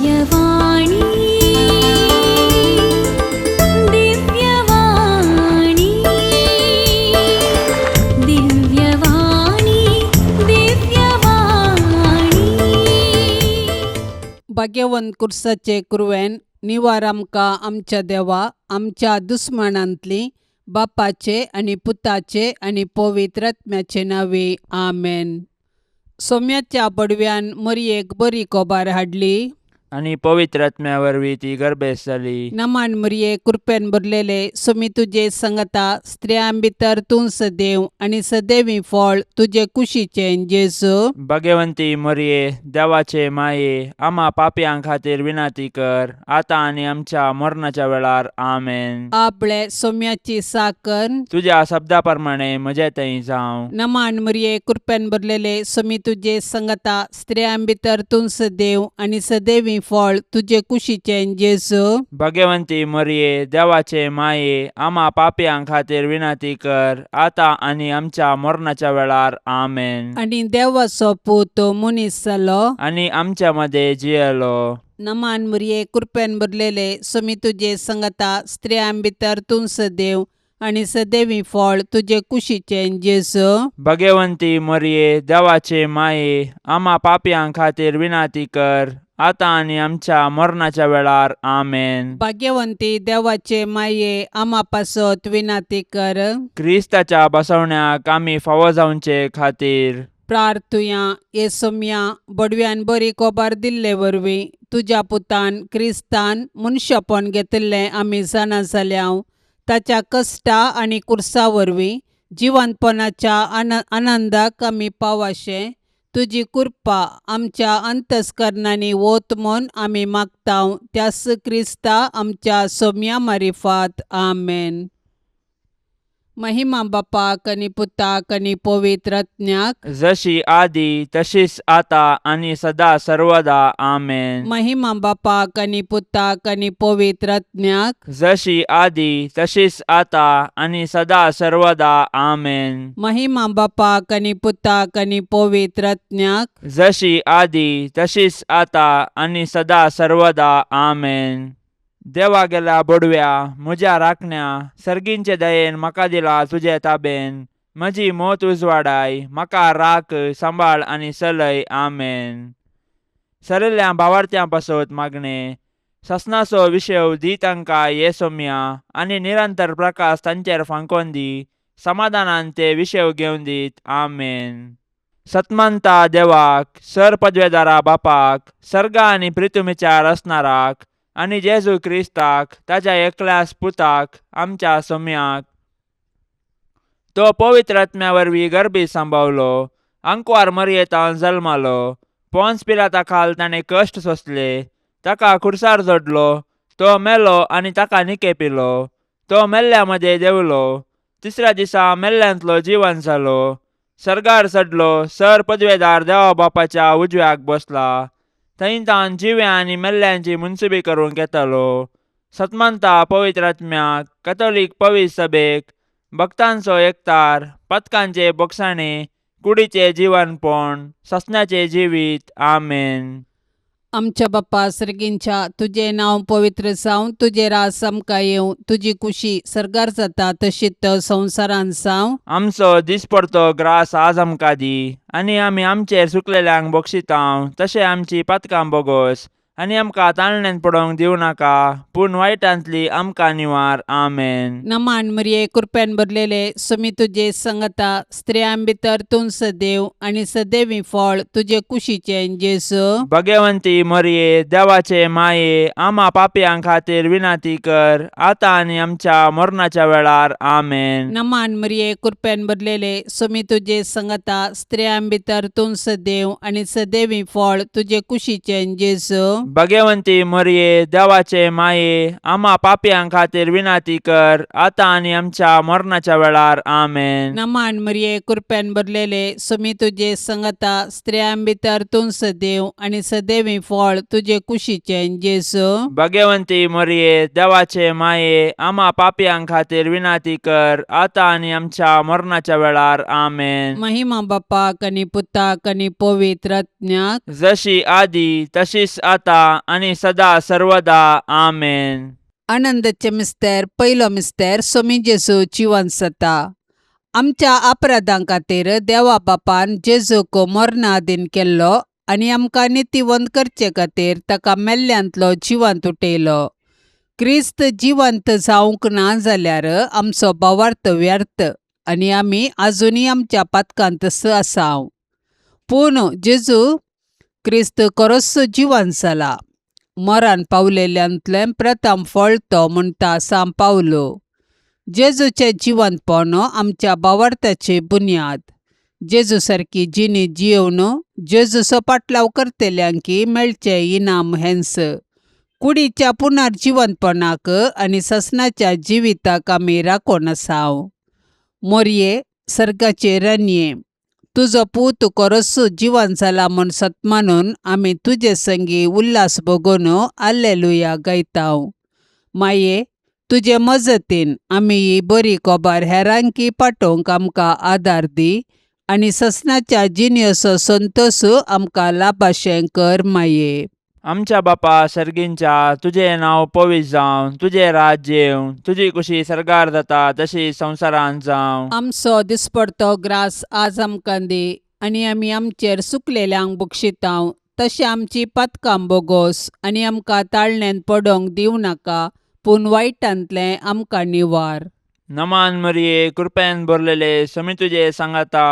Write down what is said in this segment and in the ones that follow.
दिव्यवाणी, दिव्यवाणी, दिव्यवाणी, दिव्यवाणी. भाग्यवंत कुर्साचे कुरवेन निवार आमकां आमच्या देवा आमच्या दुस्मानांतली बापाचे आनी पुताचे आनी पवित्र आत्म्याचे नांवे आमेन. सोम्याच्या बडव्यान मरयेक बरी कोबार हाडली आनी पवित्र आत्म्या वरवीं ती गर्भेस्त जाली. नमान मरये, कृपेन भरलेले, सोमी तुजे संगता, स्त्रियां भितर तूं सदैव आनी सदैवी फळ तुजे कुशीचें जेजू. भगवंती मरये, देवाचे माये, आमा पापयां खातीर विनंती कर, आतां आनी आमच्या मरणाच्या वेळार. आमेन. आपले सोम्याची साकर. तुज्या शब्दा प्रमाणे म्हजे थंय जावं. नमान मरये, कृपेन भरलेले, सोमी तुजे संगता, स्त्रियां भितर तूं सदैव आनी सदैवी फळ तुजे कुशीचें जेजू. भगवंती मरये, देवाचे माये, आमा पापयां खातीर विनंती कर, आतां आनी आमच्या मरणाच्या वेळार. आमेन. आनी देवाचो पूत मनीस जालो आनी आमच्या मदें जियेलो. नमान मरये, कृपेन भरलेले, सोमी तुजे संगता, स्त्रियां भितर तूं सदैव आनी सदैवी फळ तुजे कुशीचें जेजू. भगवंती मरये, देवाचे माये, आमा पापयां खातीर विनंती कर, आतां आनी आमच्या मरणाच्या वेळार. आमेन. भाग्यवंती देवाचे माये, आमा पासत विनंती कर. क्रिस्ताच्या बसवण्याक आमी फावो जावचे खातीर प्रार्थुया. ये सोम्या, बडव्यान बरी कोबार दिल्ले वरवीं तुज्या पुतान क्रिस्तान मनशापण घेतिल्लें आमी जाणा जाल्या. ताच्या कश्टा आनी कुर्सा वरवीं जिवंतपणाच्या आनंदाक आमी पावाशें तुजी कृपा आमच्या अंतस्करणांनी वत म्हूण आमी मागता, त्यास क्रिस्ता आमच्या सोम्या मारिफात. आमेन. महिमा बापाक आनी पुताक आनी पवित्र आत्म्याक. जशी आदी तशीच आता आनी सदा सर्वदा. आमेन. महिमा बापाक आनी पुताक आनी पवित्र आत्म्याक. जशी आदी तशीच आता आनी सदा सर्वदा. आमेन. महिमा बापाक आनी पुताक आनी पवित्र आत्म्याक. जशी आदी तशीच आता आनी सदा सर्वदा. आमेन. देवा गेल्या बोडव्या, म्हज्या राखण्या, सर्गींचे दयेन म्हाका दिला तुजे ताबेन. म्हजी मोत उजवाडाय, म्हाका राख, सांबाळ आनी चलय. आमेन. सरिल्ल्या भावार्थ्यां पासत मागणें. ससनाचो विशय दी तांकां ये सोम्या आनी निरंतर प्रकाश तांचेर फांकोन दी. समाधानान ते विशय घेवन दीत. आमेन. सतमंता देवाक, सर पदवेदारा बापाक, सर्गा आनी प्रितुमीच्या रचणाराक आनी जेजू क्रिस्ताक, ताज्या एकल्याच पुताक, आमच्या सोम्याक, तो पवित्र आत्म्या वरवीं गर्भी सांबावलो, आंकवार मरयेतान जल्मालो, पोन्स पिलाता खाल ताणें कश्ट सोंसले, ताका खुर्सार जोडलो, तो मेलो आनी ताका निकेपिलो, तो मेल्ल्या मदें देंवलो, तिसऱ्या दिसा मेल्ल्यांतलो जिवन जालो, सर्गार चडलो, सर पदवेदार देवा बापाच्या उजव्याक बसला, थंय तान जिव्या आनी मेल्ल्यांची मुनसुबी करूंक येतालो. सतमंता पवित्र आत्म्याक, कथोलीक पवित्र सभेक, भक्तांचो एकतार, पथकांचे बोगसाणे, कुडीचे जिवनपण, ससनाचे जिवीत. आमेन. आमच्या बाप्पा सर्गींच्या, तुजें नांव पवित्र जावं, तुजें राज आमकां येवं, तुजी कुशी सर्गार जाता तशीच संवसारांत जावं. आमचो दिसपडतो ग्रास आज आमकां दी आनी आमी आमचेर चुकलेल्यांक बक्षितांव तशें आमची पातकां बोगोस आनी आमकां ताळण्यान पडोवंक दिवं नाका, पूण वायटांतली आमकां निवार. आमेन. नमान मरिये, कृपेन भरलेले, सुमी तुजे संगता, स्त्रियां भितर तूं सदैव आनी सदैवी फळ तुजे कुशीचें जेजू. भगवंती मरिये, देवाचे माये, आमा पापयां खातीर विनंती कर, आतां आनी आमच्या मरणाच्या वेळार. आमेन. नमान मरिये, कृपेन भरलेले, सुमी तुजे संगता, स्त्रियां भितर तूं सदैव आनी सदैवी फळ तुजे कुशीचें जेजू. भगवंती मरिये, देवाचे माये, आमा पापयां खातीर विनंती कर, आतां आनी आमच्या मरणाच्या वेळार. आमेन. नमान मरिये, कृपेन भरलेले, सुमी तुजे संगता, स्त्रियां भितर तूं सदैव आनी सदैवी फळ तुजे कुशीचें जेजू. भगवंती मरिये, देवाचे माये, आमा पापयां खातीर विनंती कर, आतां आनी आमच्या मरणाच्या वेळार. आमेन. महिमा बापाक आनी पुताक आनी पवित्र आत्म्याक. जशी आदी तशीच आता आतां आनी सदा सर्वदा. आमेन. आनंदाचे मिस्तेर. पयलो मिस्तेर, सोमी जेजू जिवन जाता. आमच्या अपराधां खातीर देवा बापान जेजूक मरणाधीन केल्लो आनी आमकां नितीवंत करचे खातीर ताका मेल्ल्यांतलो जिवंत उठयलो. क्रिस्त जिवंत जावंक ना जाल्यार आमचो भावार्थ व्यर्थ आनी आमी आजुनूय आमच्या पातकांतच आसाव. पूण जेजू क्रिस्त खरोच जिवंत जाला, मरण पावलेल्यांतलें प्रथम फळ तो म्हणटा सांव पावलो. जेजूचें जिवंतपण आमच्या भावार्थाची बुन्याद. जेजू सारकी जिणी जियोवन जेजूचो पाटलाव करतल्यांकी मेळचें इनाम हेंच. कुडीच्या पुनर्जिवंतपणाक आनी ससनाच्या जिविताक आमी राखून आसाव. मोरये, सर्गाचे राणये, तुजो पूत खरोच जिवन जाला म्हूण सत मानून आमी तुजे संगी उल्हास भोगोवन आल्लेलुया गायताव. माये, तुजे मजतीन आमी ही बरी खबर हेरांकी पाठोवंक आमकां आदार दी आनी ससनाच्या जिणेचो संतोश आमकां लाभाशें कर माये. आमच्या बापा सर्गींच्या, तुजें नांव पवित्र जावं, तुजें राज्य येवं, तुजी कुशी सर्गार जाता तशी संवसारांत जावं. आमचो दिसपडतो ग्रास आज आमकां दी आनी आमी आमचेर सुकलेल्यांक बक्षितांव तशें आमची पातकां बोगोस आनी आमकां ताळण्यांत पडोंक दिवं नाका, पूण वायटांतलें आमकां निवार. नमान मरिये, कृपेन भरलेले, समी तुजे सांगाता,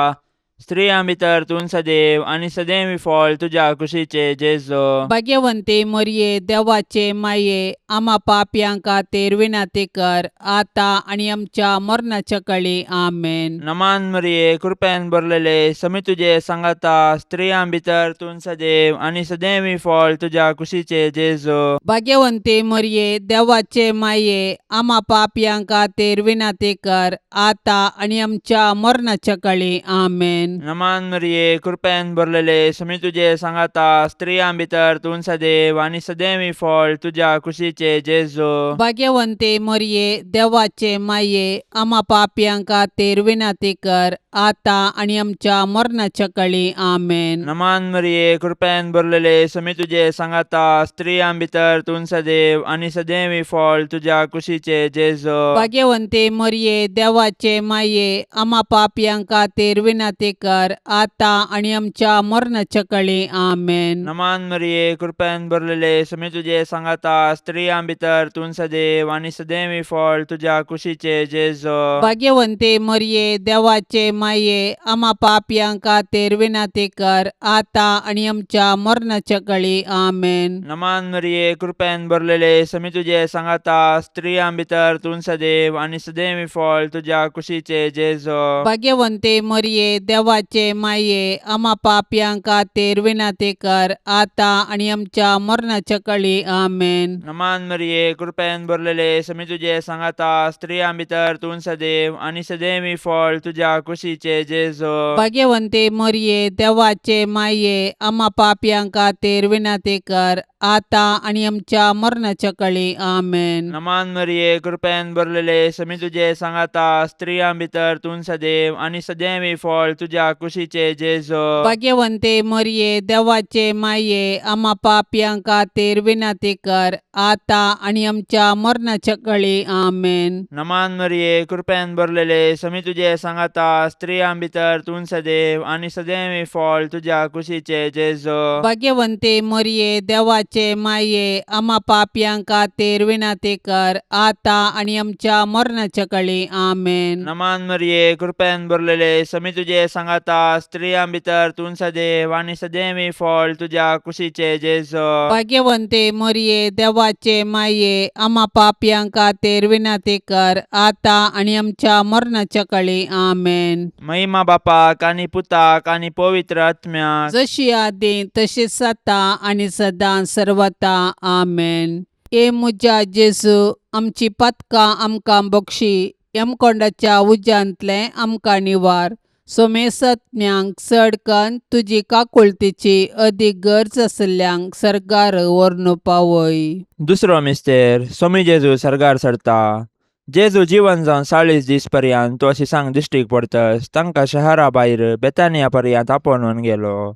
स्त्रियां भितर तूं सदैव आनी सदैव फळ तुज्या कुशीचे जेजो. भाग्यवंती मरये, देवाचे माये, आमा पापयां खातीर विनंती कर, आतां आनी आमच्या मरणाच्या कळी. आमेन. नमान मरिये, कृपेन भरलेले, समी तुजे सांगाता, स्त्रियां भितर तूं सदैव आनी सदैव फळ तुज्या कुशीचे जेजो. भाग्यवंती मरये, देवाचे माये, आमा पापयां खातीर विनंती कर, आतां आनी आमच्या मरणाच्या कळी. आमेन. नमान मरिये, कृपेन भरलेले, समी तुजे सांगाता, स्त्रियां भितर तूं सदैव आनी सदैव फळ तुज्या कुशीचे जेजो. भाग्यवंती मरये, देवाचे माये, आमा पापयां खातीर विनंती कर, आतां आनी आमच्या मरणाच्या कळी. आमेन. नमान मरिये, कृपेन भरलेले, समी तुजे सांगाता, स्त्रियां भितर तूं सदैव आनी सदैव फळ तुज्या कुशीचे जेजो. भाग्यवंती मरये, देवाचे माये, आमा पापयां खातीर विनंती कर, आतां आनी आमच्या मरणाच्या कळी. आमेन. नमान मरिये, कृपेन भरलेले, समी तुजे सांगाता, स्त्रियां भितर तूं सदैव आनी सदैव फळ तुज्या कुशीचे जेजो. भाग्यवंती मरये, देवाचे माये, आमा पापयां खातीर विनंती कर, आतां आनी आमच्या मरणाच्या कळी. आमेन. नमान मरिये, कृपेन भरलेले, समी तुजे सांगाता, स्त्रियां भितर तूं सदैव आनी सदैव फळ तुज्या कुशीचे जेजो. भाग्यवंती मरये, देवाचे माये, आमा पापयां खातीर विनंती कर, आतां आनी आमच्या मरणाच्या कळी. आमेन. नमान मरिये, कृपेन भरलेले, समी तुजे सांगाता, स्त्रियां भितर तूं सदैव आनी सदैव फळ तुज्या कुशीचे जेजो. भाग्यवंती मरये, देवाचे माये, आमा पापयां खातीर विनंती कर, आतां आनी आमच्या मरणाच्या कळी. आमेन. नमान मरिये, कृपेन भरलेले, समी तुजे सांगाता, स्त्रियां भितर तूं सदैव आनी सदैव फळ तुज्या कुशीचे जेजो. भाग्यवंती मरये, देवाचे माये, आमा पापयां खातीर विनंती कर, आतां आनी आमच्या मरणाच्या कळी. आमेन. नमान मरिये, कृपेन भरलेले, समी तुजे सांगाता, स्त्रियां भितर तूं सदैव आनी सदैव फळ तुज्या कुशीचे जेजो. भाग्यवंती मरये, देवाचे माये, आमा पापयां खातीर विनंती कर, आतां आनी आमच्या मरणाच्या कळी. आमेन. नमान मरिये, कृपेन भरलेले, समी तुजे सांगाता, स्त्रियां भितर तूं सदैव आनी सदैव फळ तुज्या कुशीचे जेजो. भाग्यवंती मरये, देवाचे माये, आमा पापयां खातीर विनंती कर, आतां आनी आमच्या मरणाच्या कळी. आमेन. महिमा बापाक आनी पुताक आनी पवित्र आत्म्याक, जशी आदी तशीच आतां आनी सदां सर्वता. आमेन. ए म्हज्या जेजू, आमची पातकां आमकां बक्षी, यमकोंडाच्या उज्यांतलें आमकां निवार, सोमेसत्म्यांक चड कन्न तुजी काकुळतीची अदीक गरज आशिल्ल्यांक सर्गार व्हरून पावय. दुसरो मिस्तेर, सोमी जेजू सर्गार सरता. जेजू जिवन जावन 40 दीस पर्यंत तो शिसांक दिश्टीक पडतस तांकां शहरा भायर बेतानिया पर्यंत आपोवन गेलो.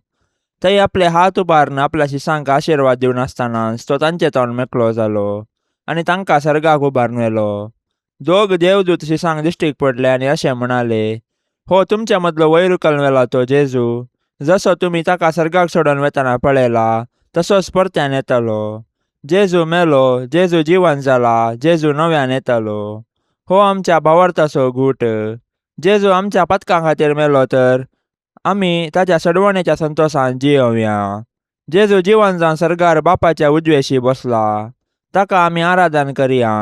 थंय आपले हात उबारून आपल्या शिसांक आशिर्वाद दिवन आसतनाच तो तांचे तोंड मेकळो जालो आनी तांकां सर्गाक उबारून व्हेलो. दोग देवदूत शिसांक दिश्टीक पडले आनी अशें म्हणाले, हो तुमच्या मदलो वयर उखलून व्हेला तो जेजू, जसो तुमी ताका सर्गाक सोडून वेतना पळयला तसोच परत्यान येतलो. जेजू मेलो, जेजू जिवन जाला, जेजू नव्यान येतलो. हो आमच्या भावार्थाचो गूट. जेजू आमच्या पातकां खातीर मेलो तर आमी ताच्या सडवणेच्या संतोशान जियोवया. जेजू जिवन जावन सर्गार बापाच्या उजवेशी बसला, ताका आमी आराधन करया.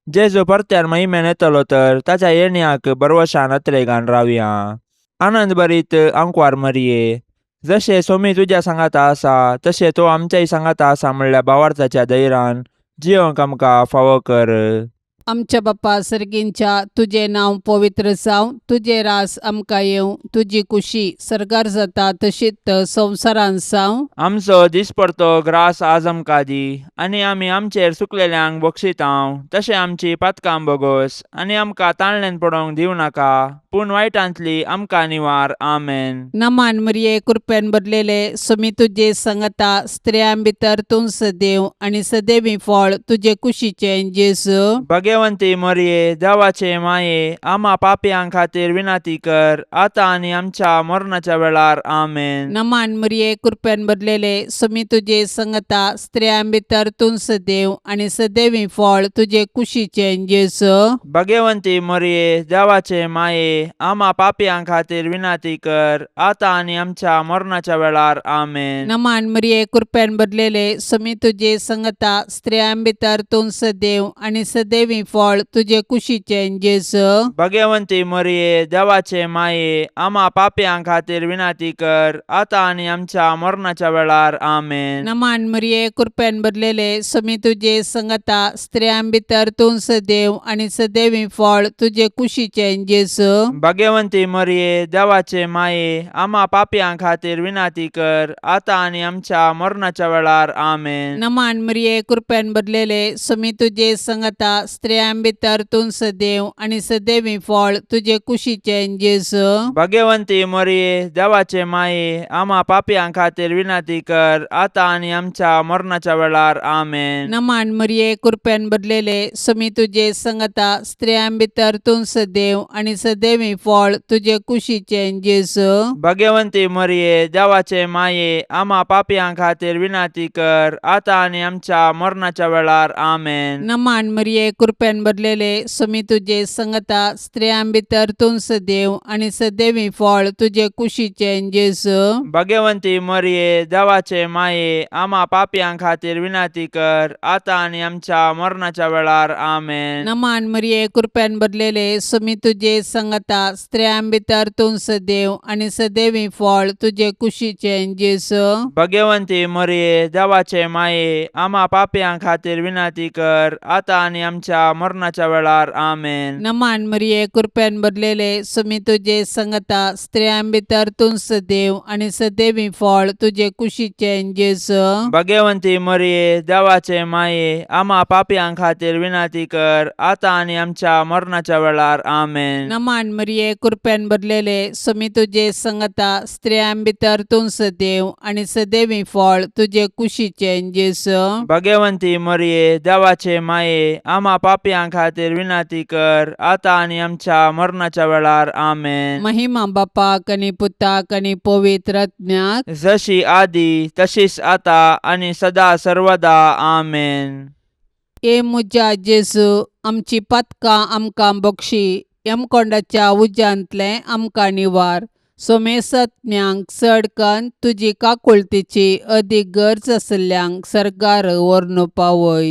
जेजू परत्यान महिमेन येतलो तर ताच्या येण्याक बरवशान अत्रेगान रावया. आनंद भरीत आंकवार मरये, जशें सोमी तुज्या सांगाता आसा तशें तो आमच्याय सांगाता आसा म्हणल्या भावार्थाच्या धैरान जियोंक आमकां फावो कर. आमच्या बापा सर्गींच्या, तुजें नांव पवित्र जावं, तुजें रास आमकां येवं, तुजी कुशी सर्गार जाता तशीच संवसारांत जावं. आमचो दिसपडतो ग्रास आज आमकां दी, आनी आमी आमचेर चुकलेल्यांक बक्षितांव तशें आमची पातकां बोगोस, आनी आमकां ताळण्यान पडोवंक दिवं नाका, पूण वायटांतली आमकां निवार. आमेन. नमान मरिये, कृपेन भरलेले, सुमी तुजे संगता, स्त्रियां भितर तूं सदैव आनी सदैवी फळ तुजे कुशीचें जेजू. भगवंती मरये, देवाचे माये, आमा पापयां खातीर विनंती कर, आतां आनी आमच्या मरणाच्या वेळार. आमेन. नमान मरिये, कृपेन भरलेले, सुमी तुजे संगता, स्त्रियां भितर तूं सदैव आनी सदैवी फळ तुजे कुशीचें जेजू. भगवंती मरये, देवाचे माये, आमा पापयां खातीर विनंती कर, आतां आनी आमच्या मरणाच्या वेळार. आमेन. नमान मरिये, कृपेन भरलेले, सुमी तुजे संगता, स्त्रियां भितर तूं सदैव आनी सदैवी फळ तुजे कुशीचें जेजू. भगवंती मरये, देवाचे माये, आमा पापयां खातीर विनंती कर, आतां आनी आमच्या मरणाच्या वेळार. आमेन. नमान मरिये, कृपेन भरलेले, सुमी तुजे संगता, स्त्रियां भितर तूं सदैव आनी सदैवी फळ तुजे कुशीचें जेजू. भगवंती मरये, देवाचे माये, आमा पापयां खातीर विनंती कर, आतां आनी आमच्या मरणाच्या वेळार. आमेन. नमान मरिये, कृपेन भरलेले, सुमी तुजे संगता, स्त्रियां भितर तूं सदैव आनी सदैवी फळ तुजे कुशीचें जेजू. भगवंती मरये, देवाचे माये, आमा पापयां खातीर विनंती कर, आतां आनी आमच्या मरणाच्या वेळार. आमेन. नमान मरिये, कृपेन भरलेले, सुमी तुजे संगता, स्त्रियां भितर तूं सदैव आनी सदैवी फळ तुजे कुशीचें जेजू. भगवंती मरये, देवाचे माये, आमा पापयां खातीर विनंती कर, आतां आनी आमच्या मरणाच्या वेळार. आमेन. नमान मरिये, कृपेन भरलेले, सुमी तुजे संगता, स्त्रियां भितर तूं सदैव आनी सदैवी फळ तुजे कुशीचें जेजू. भगवंती मरये, देवाचे माये, आमा पापयां खातीर विनंती कर, आतां आनी आमच्या मरणाच्या वेळार. आमेन. नमान मरिये, कृपेन भरलेले, सुमी तुजे संगता, स्त्रियां भितर तूं सदैव आनी सदैवी फळ तुजे कुशीचें जेजू. भगवंती मरये, देवाचे माये, आमा पापयां खातीर विनंती कर, आतां आनी आमच्या मरणाच्या वेळार. आमेन. नमान मरिये, कृपेन भरलेले, सुमी तुजे संगता, स्त्रियां भितर तूं सदैव आनी सदैवी फळ तुजे कुशीचें जेजू. भगवंती मरये, देवाचे माये, आमा पापयां खातीर विनंती कर, आतां आनी आमच्या मरणाच्या वेळार. आमेन. नमान मरिये, कृपेन भरलेले, सुमी तुजे संगता, स्त्रियां भितर तूं सदैव आनी सदैवी फळ तुजे कुशीचें जेजू. भगवंती मरये, देवाचे माये, आमा पापयां खातीर विनंती कर, आतां आनी आमच्या मरणाच्या वेळार. आमेन. महिमा बापाक आनी पुताक आनी पवित्र आत्म्याक, जशी आदी तशीच आता आनी सदा सर्वदा. आमेन. ए म्हज्या जेजू, आमची पातकां आमकां बक्षी, यमकोंडाच्या उज्यांतलें आमकां निवार, सोमेसत्म्यांक चड कन्न तुजी काकुळतीची अदीक गरज आशिल्ल्यांक सर्गार व्हरून पावय.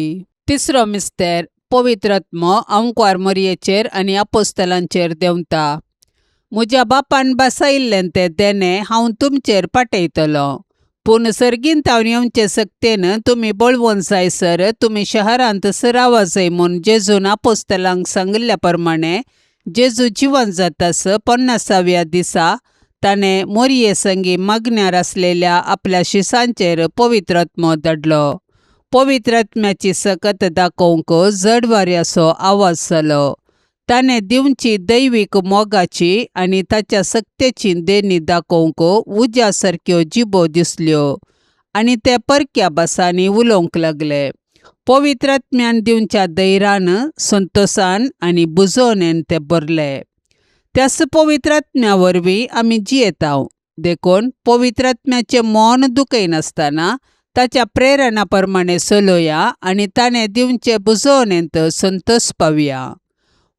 तिसरो मिस्तेर, पवित्र आत्मो आंकवार मरयेचेर आनी आपोस्तलांचेर देंवता. म्हज्या बापान बसयिल्लें तें देणें हांव तुमचेर पाठयतलो, पूण सर्गींत हांव येवचे सक्तेन तुमी बळवंत जायसर तुमी शहरांत सरावा जाय म्हूण जेजून आपोस्तलांक सांगिल्ल्या प्रमाणे, जेजू जिवन जातास 50व्या दिसा ताणें मोरये संगी मागण्यार आसलेल्या आपल्या शिसांचेर पवित्र आत्मो धाडलो. पवित्र आत्म्याची सकत दाखोवंक जड वाऱ्याचो आवाज जालो. ताणें दिवची दैवीक मोगाची आनी ताच्या सक्तेची देणी दाखोवंक उज्या सारक्यो जिबो दिसल्यो आनी ते परक्या भासांनी उलोवंक लागले. पवित्र आत्म्यान दिवच्या धैर्यान, संतोसान आनी बुजोवणेन ते भरले. त्याच पवित्र आत्म्या वरवीं आमी जियेतांव. देखून पवित्र आत्म्याचें मन दुखयनासतना ताच्या प्रेरणा प्रमाणें चलोया आनी ताणें दिवचे बुजोवणेंत संतोस पावया.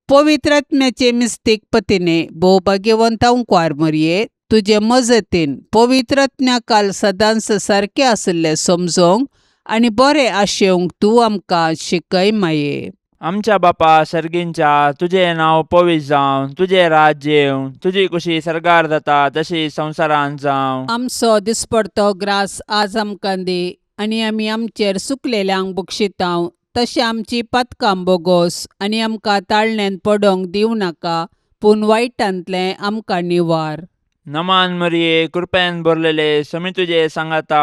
पवित्र आत्म्याचे मिस्तीक पतीने भोव भाग्यवंत अंकवार मरये, तुजे मजतीन पवित्र आत्म्या काल सदांच सारकें आशिल्लें समजोंक आनी बरें आशेवंक तूं आमकां शिकय माये. आमच्या बापा सर्गींच्या, तुजें नांव पवित्र जावं, तुजें राज्य येवं, तुजी कुशी सर्गार जाता तशी संवसारांत जावं. आमचो दिसपडतो ग्रास आज आमकां दी आनी आमी आमचेर सुकलेल्यांक बक्षितांव तशें आमची पातकां बोगोस आनी आमकां ताळण्यांत पडोंक दिवं नाका, पूण वायटांतलें आमकां निवार. नमान मरिये, कृपेन भरलेले, समी तुजे सांगाता,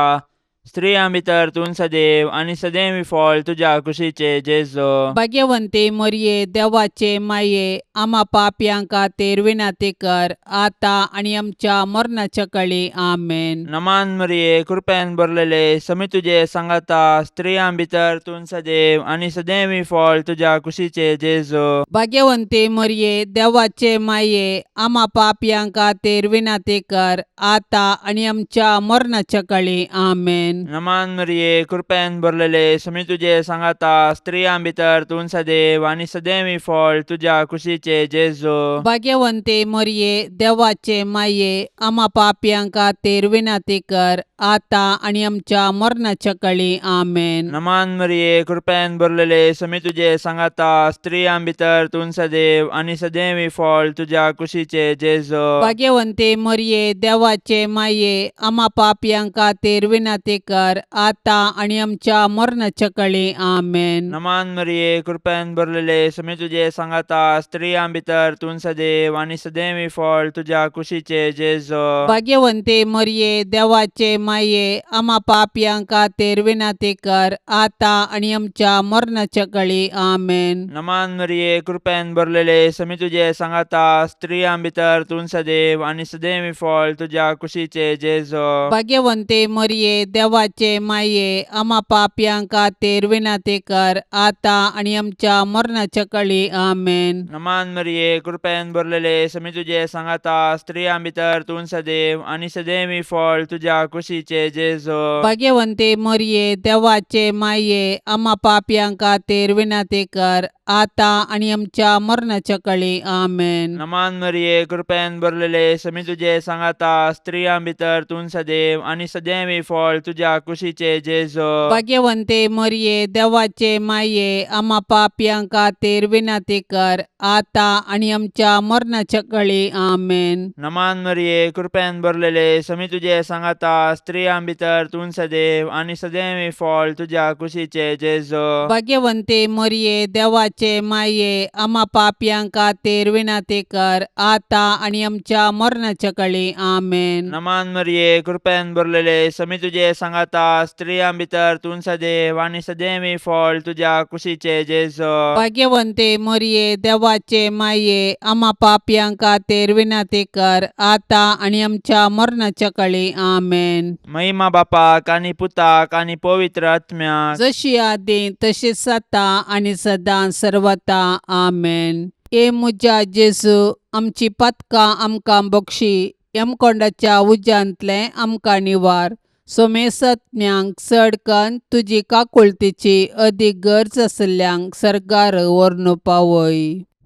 स्त्रियां भितर तूं सदैव आनी सदैव फळ तुज्या कुशीचे जेजो. भाग्यवंती मरये, देवाचे माये, आमा पापयां खातीर विनंती कर आतां आनी आमच्या मरणाच्या कळी. आमेन. नमान मरिये, कृपेन भरलेले, समी तुजे सांगाता, स्त्रियां भितर तूं सदैव आनी सदैव फळ तुज्या कुशीचे जेजो. भाग्यवंती मरये, देवाचे माये, आमा पापयां खातीर विनंती कर आतां आनी आमच्या मरणाच्या कळी. आमेन. नमान मरिये, कृपेन भरलेले, समी तुजे सांगाता, स्त्रियां भितर तूं सदैव आनी सदैव फळ तुज्या कुशीचे जेजो. भाग्यवंती मरये, देवाचे माये, आमा पापयां खातीर विनंती कर आतां आनी आमच्या मरणाच्या कळी. आमेन. नमान मरिये, कृपेन भरलेले, समी तुजे सांगाता, स्त्रियां भितर तूं सदैव आनी सदैव फळ तुज्या कुशीचे जेजो. भाग्यवंती मरये, देवाचे माये, आमा पापयां खातीर विनंती कर आतां आनी आमच्या मरणाच्या कळी. आमेन. नमान मरिये, कृपेन भरलेले, समी तुजे सांगाता, स्त्रियां भितर तूं सदैव आनी सदैव फळ तुज्या कुशीचे जेजो. भाग्यवंती मरये, देवाचे माये, आमा पापयां खातीर विनंती कर आतां आनी आमच्या मरणाच्या कळी. आमेन. नमान मरिये, कृपेन भरलेले, समी तुजे सांगाता, स्त्रियां भितर तूं सदैव आनी सदैव फळ तुज्या कुशीचे जेजो. भाग्यवंती मरये, देवाचे माये, आमा पापयां खातीर विनंती कर आतां आनी आमच्या मरणाच्या कळी. आमेन. नमान मरिये, कृपेन भरलेले, समी तुजे सांगाता, स्त्रियां भितर तूं सदैव आनी सदैव फळ तुज्या कुशीचे जेजो. भाग्यवंती मरये, देवाचे माये, आमा पापयां खातीर विनंती कर आतां आनी आमच्या मरणाच्या कळी. आमेन. नमान मरिये, कृपेन भरलेले, समी तुजे सांगाता, स्त्रियां भितर तूं सदैव आनी सदैव फळ तुज्या कुशीचे जेजो. भाग्यवंती मरये, देवाचे माये, आमा पापयां खातीर विनंती कर आतां आनी आमच्या मरणाच्या कळी. आमेन. नमान मरिये, कृपेन भरलेले, समी तुजे सांगाता, स्त्रियां भितर तूं सदैव आनी सदैव फळ तुज्या कुशीचे जेजो. भाग्यवंती मरये, देवाचे माये, आमा पापयां खातीर विनंती कर आतां आनी आमच्या मरणाच्या कळी. आमेन. नमान मरिये, कृपेन भरलेले, समी तुजे सांगाता, स्त्रियां भितर तूं सदैव आनी सदैव फळ तुज्या कुशीचे जेजो. भाग्यवंती मरये, देवाचे माये, आमा पापयां खातीर विनंती कर आतां आनी आमच्या मरणाच्या कळी. आमेन. महिमा बापाक आनी पुताक आनी पवित्र आत्म्याक, जशी आदी तशीच आतां आनी सदां सर्वता. आमेन. ए म्हज्या जेजू, आमची पातकां आमकां बक्षी, यमकोंडाच्या उज्यांतलें आमकां निवार, सोमेसत्म्यांक चड कन्न तुजी काकुळतीची अदीक गरज आशिल्ल्यांक सर्गार व्हरून पावय.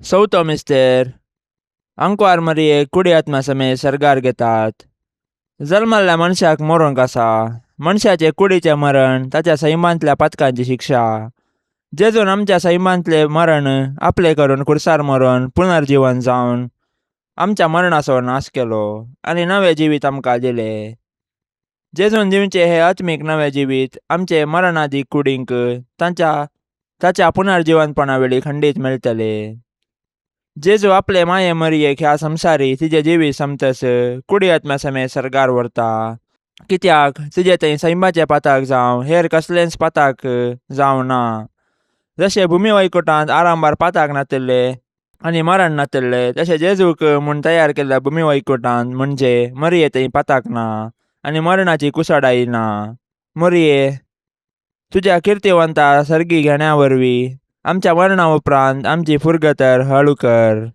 चवथो मिस्तेर. आंकवार मरियेक कुडी आत्मा समेत सर्गार घेतात. जल्मल्ल्या मनशाक मरूंक आसा. मनशाचे कुडीचें मरण ताच्या सैमांतल्या पातकांची शिक्षा. जेजून आमच्या सैमांतलें मरण आपलें करून खुर्सार मरून पुनर्जिवन जावन आमच्या मरणाचो नाश केलो आनी नवें जिवीत आमकां दिलें. जेजून दिवचें हें आत्मीक नवें जिवीत आमचे मरणादी कुडींक तांच्या ताच्या पुनर्जिवनपणा वेळी खंडीत मेळटलें. जेजू आपले माये मरियेक ह्या संवसारी तिजें जिवीत समतस कुडी आत्म्या समेत सर्गार व्हरता, कित्याक तिजें थंय सैमाचें पाताक जावं हेर कसलेंच पाताक जावं ना. जशें भुमी वैकुटांत आरंभार पाताक नातिल्लें आनी मरण नातल्ले तशें जेजूक म्हूण तयार केल्ल्या भूमी वैकुटान म्हणजे मरिये थंय पाताक ना आनी मरणाची कुसाडाय ना. मरिये, तुज्या किर्तिवंता सर्गी घेण्या वरवीं आमच्या मरणा उपरांत आमची फुरगतर हळू कर.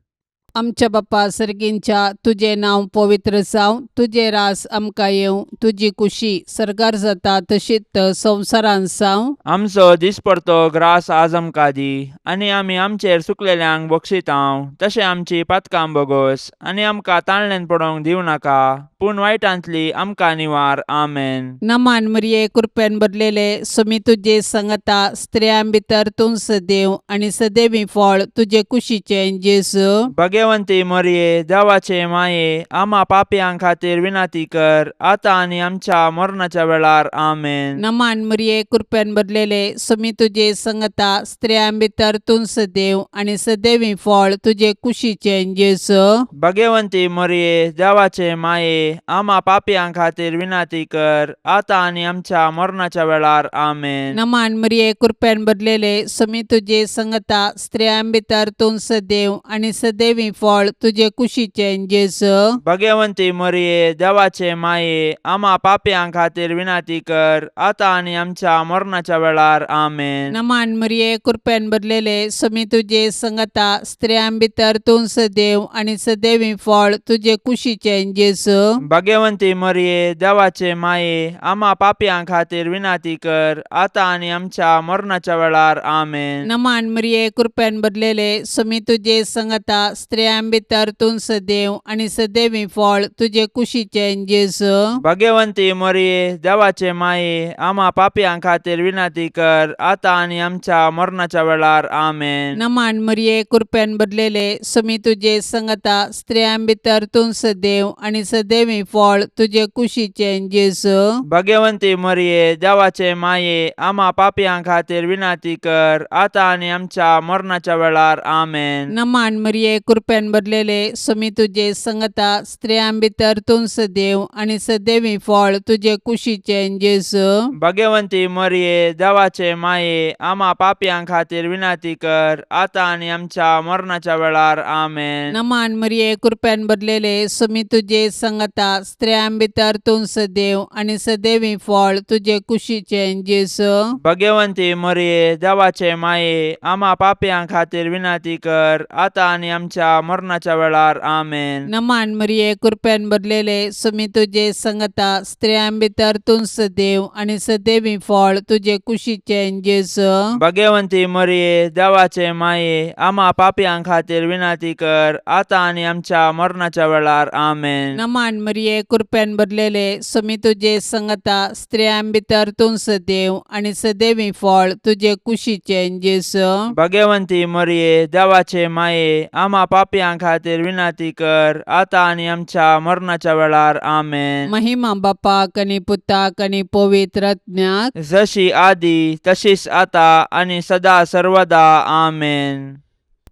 आमच्या बापा सर्गींच्या तुजें नांव पवित्र जावं, तुजें रास आमकां येवं, तुजी कुशी सर्गार जाता तशीच संवसारांत जावं. आमचो दिसपडतो ग्रास आज आमकां दी आनी आमी आमचेर सुकलेल्यांक बक्षितांव तशें आमची पातकां बोगोस आनी आमकां ताणल्यान पडोवंक दिवं नाका पूण वायटांतली आमकां निवार. आमेन. नमान मरिये, कृपेन भरलेले, सुमी तुजे संगता, स्त्रियां भितर तूं सदैव आनी सदैवी फळ तुजे कुशीचें जेजू. भगवंती मरिये, देवाचे माये, आमा पापयां खातीर विनंती कर आतां आनी आमच्या मरणाच्या वेळार. आमेन. नमान मरिये, कृपेन भरलेले, सुमी तुजे संगता, स्त्रियां भितर तूं सदैव आनी सदैवी फळ तुजे कुशीचें जेजू. भगवंती मरिये, देवाचे माये, आमा पापयां खातीर विनंती कर आतां आनी आमच्या मरणाच्या वेळार. आमेन. नमान मरिये, कृपेन भरलेले, सुमी तुजे संगता, स्त्रियां भितर तूं सदैव आनी सदैवी फळ तुजे कुशीचें जेजू. भगवंती मरिये, देवाचे माये, आमा पापयां खातीर विनंती कर आतां आनी आमच्या मरणाच्या वेळार. आमेन. नमान मरिये, कृपेन भरलेले, सुमी तुजे संगता, स्त्रियां भितर तूं सदैव आनी सदैवी फळ तुजे कुशीचें जेजू. भगवंती मरिये, देवाचे माये, आमा पापयां खातीर विनंती कर आतां आनी आमच्या मरणाच्या वेळार. आमेन. नमान मरिये, कृपेन भरलेले, सुमी तुजे संगता, स्त्रियां भितर तूं सदैव आनी सदैवी फळ तुजे कुशीचें जेजू. भगवंती मरिये, देवाचे माये, आमा पापयां खातीर विनंती कर आतां आनी आमच्या मरणाच्या वेळार. आमेन. नमान मरिये, कृपेन भरलेले, सुमी तुजे संगता, स्त्रियां भितर तूं सदैव आनी सदैवी फळ तुजे कुशीचें जेजू. भगवंती मरिये, देवाचे माये, आमा पापयां खातीर विनंती कर आतां आनी आमच्या मरणाच्या वेळार. आमेन. नमान मरिये, कृपेन भरलेले, सुमी तुजे संगता, स्त्रियां भितर तूं सदैव आनी सदैवी फळ तुजे कुशीचें जेजू. भगवंती मरिये, देवाचे माये, आमा पापयां खातीर विनंती कर आतां आनी आमच्या मरणाच्या वेळार. आमेन. नमान मरिये, कृपेन भरलेले, सुमी तुजे संगता, स्त्रियां भितर तूं सदैव आनी सदैवी फळ तुजे कुशीचें जेजू. भगवंती मरिये, देवाचे माये, आमा पापयां खातीर विनंती कर आतां आनी आमच्या मरणाच्या वेळार. आमेन. नमान मरिये, कृपेन भरलेले, सुमी तुजे संगता, स्त्रियां भितर तूं सदैव आनी सदैवी फळ तुजे कुशीचें जेजू. भगवंती मरिये, देवाचे माये, आमा पापयां खातीर विनंती कर आतां आनी आमच्या मरणाच्या वेळार. आमेन. नमान मरिये, कृपेन भरलेले, सुमी तुजे संगता, स्त्रियां भितर तूं सदैव आनी सदैवी फळ तुजे कुशीचें जेजू. भगवंती मरिये, देवाचे माये, आमा पापयां खातीर विनंती कर आतां आनी आमच्या मरणाच्या वेळार. आमेन. महिमा बापाक आनी पुताक आनी पवित्र आत्म्याक. जशी आदी तशीच आता आनी सदा सर्वदा. आमेन.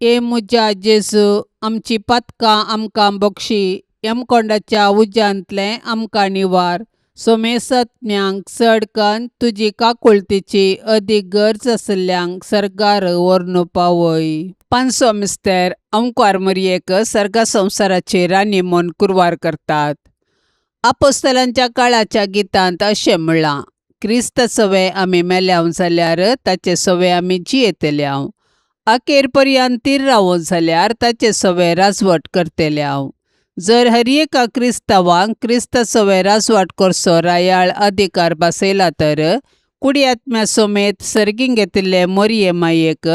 ए म्हज्या जेजू, आमची पातकां आमकां बक्षी, यमकोंडाच्या उज्यांतलें आमकां निवार, सोमेसत्म्यांक चड कन्न तुजी काकुळतीची अदीक गरज आशिल्ल्यांक सर्गार व्हरून पावय. पांचसो मिस्तेर अंकवार मरयेक सर्गा संवसाराची राणी म्हूण कुरवार करतात. आपोस्तलांच्या काळाच्या गितांत अशें म्हणलां, क्रिस्त सवे आमी मेल्याव जाल्यार ताचे सवे आमी जियेतल्याव, अखेर पर्यंत तीर रावो जाल्यार ताचे सवे राजवट करतल्याव. जर हर एका क्रिस्तांवांक क्रिस्त सवे राजवाट करचो रायाळ अधिकार बसयला तर कुडी आत्म्या समेत सर्गीं घेतिल्ले मोरये मायेक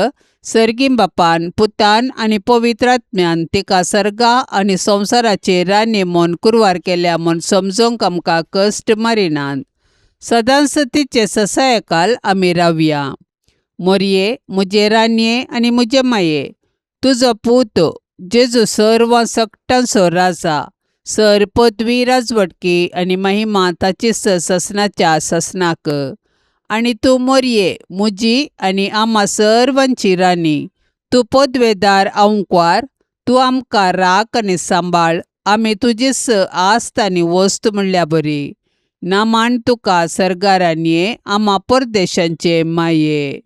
सर्गीं बापान, पुतान आनी पवित्र आत्म्यान तिका सर्गा आनी संवसाराची राणी म्हूण कुरवार केल्या म्हूण समजूंक आमकां कश्ट मारिनात. सदांच तिचे ससायकाल आमी रावया. मोरये, म्हजे राणये आनी म्हजे माये, तुजो पूत जेजू सर्व सकटांचो राजा, सर पदवी, राजवटकी आनी महिमा ताचीच ससनाच्या ससनाक. आनी तूं मोरये, म्हजी आनी आमा सर्वांची राणी, तूं पदवेदार आंकवार, तूं आमकां राख आनी सांबाळ, आमी तुजीच आस्त आनी वस्त म्हणल्या बरी. नामान तुका सर्गारानये, आमा परदेशांचे माये.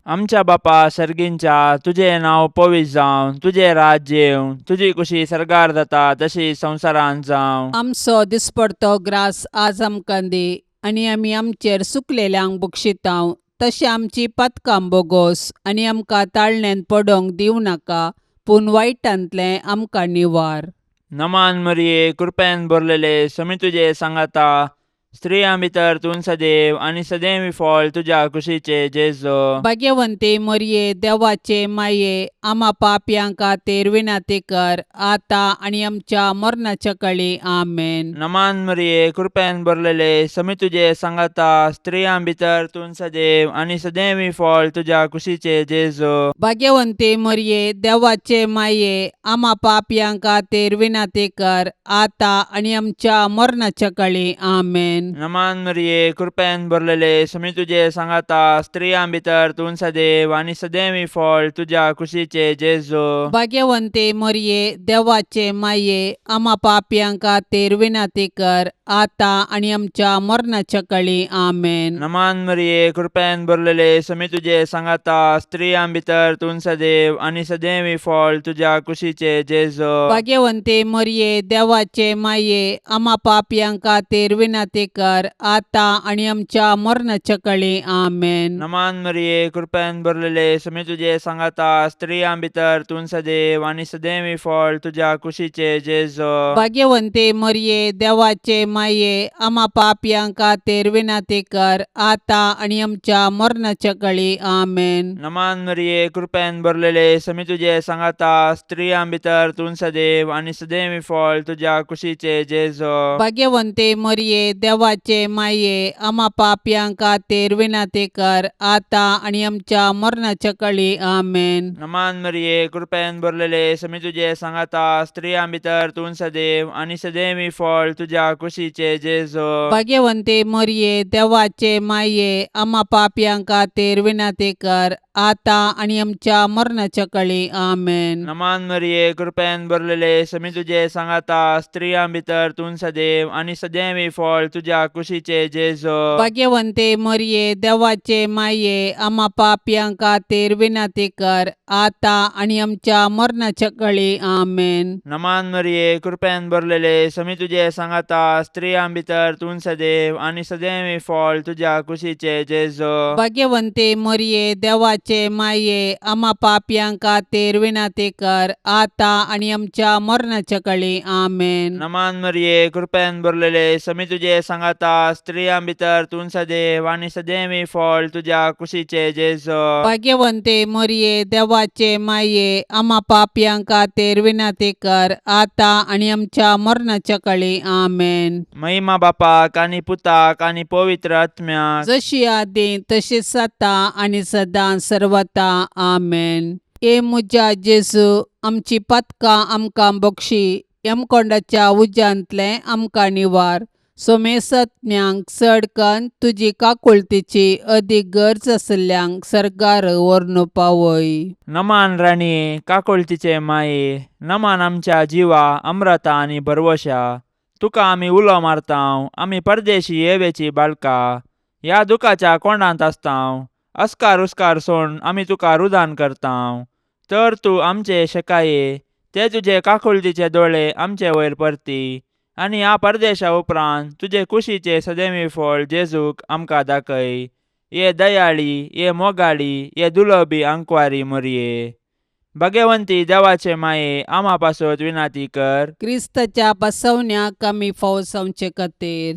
आमच्या बापा सर्गींच्या तुजें नांव पवित्र जावं, तुजें राज्य येवं, तुजी कुशी सर्गार जाता तशी संवसारांत जावं. आमचो दिसपडतो ग्रास आज आमकां दी आनी आमी आमचेर सुकलेल्यांक बक्षितांव तशें आमची पातकां बोगोस आनी आमकां ताळण्यांत पडोंक दिवं नाका पूण वायटांतलें आमकां निवार. नमान मरिये, कृपेन भरलेले, समी तुजे सांगाता, स्त्रियां भितर तूं सदैव आनी सदैव फळ तुज्या कुशीचे जेजो. भाग्यवंती मरये, देवाचे माये, आमा पापयां खातीर विनंती कर आतां आनी आमच्या मरणाच्या कळी. आमेन. नमान मरिये, कृपेन भरलेले, समी तुजे सांगाता, स्त्रियां भितर तूं सदैव आनी सदैव फळ तुज्या कुशीचे जेजो. भाग्यवंती मरये, देवाचे माये, आमा पापयां खातीर विनंती कर आतां आनी आमच्या मरणाच्या कळी. आमेन. नमान मरिये, कृपेन भरलेले, समी तुजे सांगाता, स्त्रियां भितर तूं सदैव आनी सदैव फळ तुज्या कुशीचे जेजो. भाग्यवंती मरये, देवाचे माये, आमा पापयां खातीर विनंती कर आतां आनी आमच्या मरणाच्या कळी. आमेन. नमान मरिये, कृपेन भरलेले, समी तुजे सांगाता, स्त्रियां भितर तूं सदैव आनी सदैव फळ तुज्या कुशीचे जेजो. भाग्यवंती मरये, देवाचे माये, आमा पापयां खातीर विनंती कर आतां आनी आमच्या मरणाच्या कळी. आमेन. नमान मरिये, कृपेन भरलेले, समी तुजे सांगाता, स्त्रियां भितर तूं सदैव आनी सदैव फळ तुज्या कुशीचे जेजो. भाग्यवंती मरये, देवाचे माये, आमा पापयां खातीर विनंती कर आतां आनी आमच्या मरणाच्या कळी. आमेन. नमान मरिये, कृपेन भरलेले, समी तुजे सांगाता, स्त्रियां भितर तूं सदैव आनी सदैव फळ तुज्या कुशीचे जेजो. भाग्यवंती मरये, देवाचे माये, आमा पापयां खातीर विनंती कर आतां आनी आमच्या मरणाच्या कळी. आमेन. नमान मरिये, कृपेन भरलेले, समी तुजे सांगाता, स्त्रियां भितर तूं सदैव आनी सदैव फळ तुज्या कुशीचे जेजो. भाग्यवंती मरये, देवाचे माये, आमा पापयां खातीर विनंती कर आतां आनी आमच्या मरणाच्या कळी. आमेन. नमान मरिये, कृपेन भरलेले, समी तुजे सांगाता, स्त्रियां भितर तूं सदैव आनी सदैव फळ तुज्या कुशीचे जेजो. भाग्यवंती मरये, देवाचे माये, आमा पापयां खातीर विनंती कर आतां आनी आमच्या मरणाच्या कळी. आमेन. नमान मरिये, कृपेन भरलेले, समी तुजे सांगाता, स्त्रियां भितर तूं सदैव आनी सदैव फळ तुज्या कुशीचे जेजो. भाग्यवंती मरये, देवाचे माये, आमा पापयां खातीर विनंती कर आतां आनी आमच्या मरणाच्या कळी. आमेन. नमान मरिये, कृपेन भरलेले, समी तुजे सांगाता, स्त्रियां भितर तूं सदैव आनी सदैव फळ तुज्या कुशीचे जेजो. भाग्यवंती मरये, देवाचे माये, आमा पापयां खातीर विनंती कर आतां आनी आमच्या मरणाच्या कळी. आमेन. महिमा बापाक आनी पुताक आनी पवित्र आत्म्याक, जशी आदी तशीच आतां आनी सदां सर्वता. आमेन. ए म्हज्या जेजू, आमची पातकां आमकां बक्षी, यमकोंडाच्या उज्यांतलें आमकां निवार, सोमेसत्म्यांक चड कन्न तुजी काकुळतीची अदीक गरज आशिल्ल्यांक सर्गार व्हरून पावय. नमान राणये, काकुळतीचे माये, नमान आमच्या जिवा अमृता आनी भरवशा, तुका आमी उलो मारतांव, आमी परदेशी येवेची बाळका, ह्या दुखाच्या कोंडांत आसतांव, अस्कार उस्कार सोड आमी तुका रुदान करतांव, तर तूं आमचे शेकाये ते तुजे काकुळतीचे दोळे आमचे वयर परती आनी ह्या परदेशा उपरांत तुजे कुशीचे सदैवी फळ जेजूक आमकां दाखय. ये दयाळी, ये मोगाळी, ये दुलबी आंकवारी मोरये, भगवंती देवाचे माये, आमा पासत विनाती कर. क्रिस्ताच्या बसवण्याक आमी फावो जावचे खातीर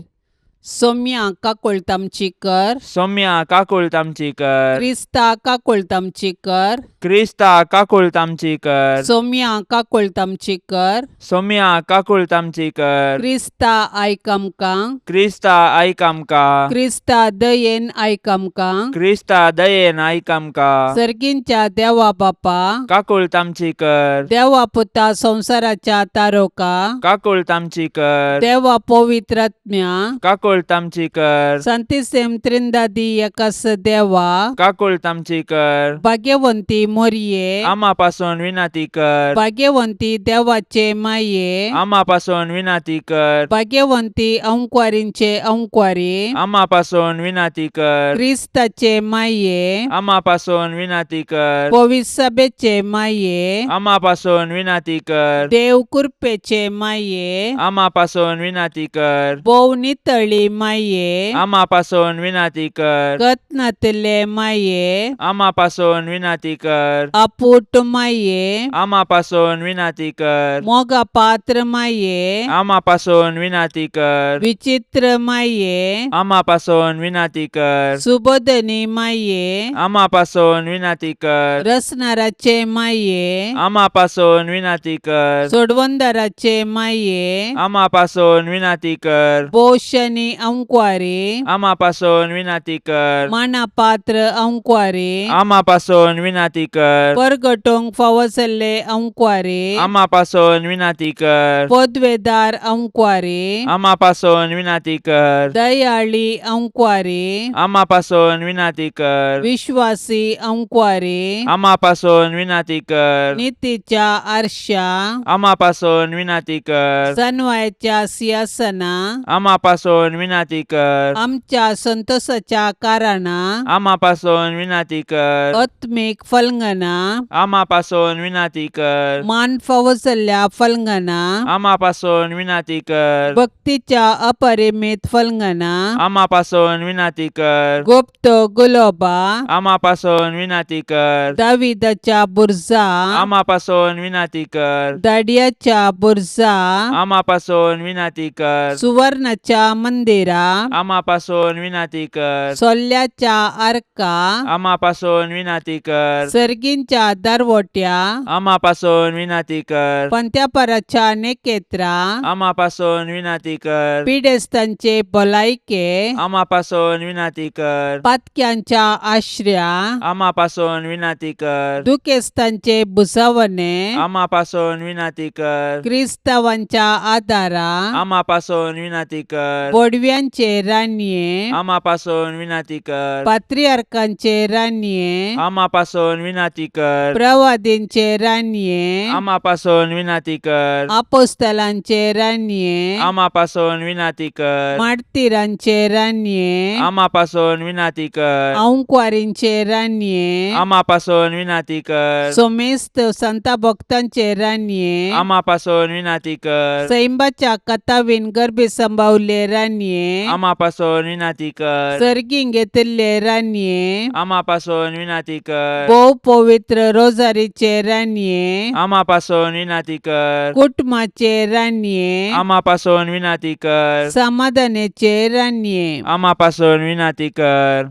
सोम्या काकुळट आमची कर. सौम्या काकुळट आमची कर. क्रिस्ता काकुळट आमची कर. क्रिस्ता काकुळट आमची कर. सोम्या काकुळट आमची कर. सौम्या काकुळट आमची कर. क्रिस्ता आयक आमकां. क्रिस्ता आयक आमकां. क्रिस्ता दयेन आयक आमकां. क्रिस्ता दयेन आयक आमकां. सर्गींच्या देवा बापा, काकुळट आमची कर. देवा पुता संवसाराच्या तारोका, काकुळट आमची कर. देवा पवित्रात्म्या, काकुळट काकुळट आमची कर. सांतिसेम त्रिंदादी एकास देवा, काकुळट आमची कर. भाग्यवंती मोरये, आमा पासून विनंती कर. भाग्यवंती देवाचे माये, आमा पासून विनंती कर. भाग्यवंती अंकवारींचे अंकवारी, आमा पासून विनंती कर. क्रिस्ताचे माये, आमा पासून विनंती कर. पविसभेचे माये, आमा पासून विनंती कर. देव कृपेचे माये, आमा पासून विनंती कर. भोव नितळी माये, आमा पासून विनंती कर. कत्नातले माये, आमा पासून विनंती कर. अपूट माये, आमा पासून विनंती कर. मोगा पात्र माये, आमा पासून विनंती कर. विचित्र माये, आमा पासून विनंती कर. सुबोधनी माये, आमा पासून विनंती कर. रसनाराचे माये, आमा पासून विनंती कर. सोडवंदाराचे माये, आमा पासून विनंती कर. पोषणी अंकवारी, आमा पासून विनंती कर. मानापात्र अंकवारी, आमा पासून विनंती कर. परगटोंक फावो जाल्ले अंकवारी, आमा पासून विनंती कर. पदवेदार अंकवारी, आमा पासून विनंती कर. दयाळी अंकवारी, आमा पासून विनंती कर. विश्वासी अंकवारी, आमा पासून विनंती कर. नितीच्या आरशा, आमा पासून विनंती कर. सनवायच्या सिंहासना, आमा पासून विनंती कर. आमच्या संतोषाच्या कारणा, आमा पासून विनंती कर. आत्मीक फलंगना, आमा पासून विनंती कर. मान फावो जाल्ल्या फलंगना, आमा पासून विनंती कर. भक्तीच्या अपरिमित फलंगना, आमा पासून विनंती कर. गुप्त गुलोबा, आमा पासून विनंती कर. दाविदाच्या बुर्जा, आमा पासून विनंती कर. दाडियाच्या बुर्जा, आमा पासून विनंती कर. सुवर्णाच्या मंदिरा, आमा पासून विनंती कर. सोल्ल्याच्या आर्का, आमा पासून विनंती कर. सर्गींच्या दरवट्या, आमा पासून विनंती कर. पंत्यापराच्या नेकेत्रा, आमा पासून विनंती कर. पिडेस्तांचे भलायके, आमा पासून विनंती कर. पातक्यांच्या आश्र्या, आमा पासून विनंती कर. दुखेस्तांचे भुजावणे, आमा पासून विनंती कर. क्रिस्तावांच्या आदारा, आमा पासून विनंती कर. बोडव्यांचे रानये, आमा पासून विनंती कर. पात्रियार्कांचे रानये, आमा पासून विनंती कर. प्रवादींचे रानये, आमा पासून विनंती कर. आपोस्तलांचे रानये, आमा पासून विनंती कर. मार्तीरांचे रानये, आमा पासून विनंती कर. अंकवारींचे रानये, आमा पासून विनंती कर. सोमेस्त संता भक्तांचे रानये, आमा पासून विनंती कर. सैंबाच्या कथावीन गर्भी संभावले रानये, आमा पासून विनंती कर. सर्गीं घेतिल्ले रानये, आमा पासून विनंती कर. भोव पवित्र रोजारीचे रानये, आमा पासून विनंती कर. कुटुंबाचे रानये, आमा पासून विनंती कर. समाधानाचे रानये, आमा पासून विनंती कर.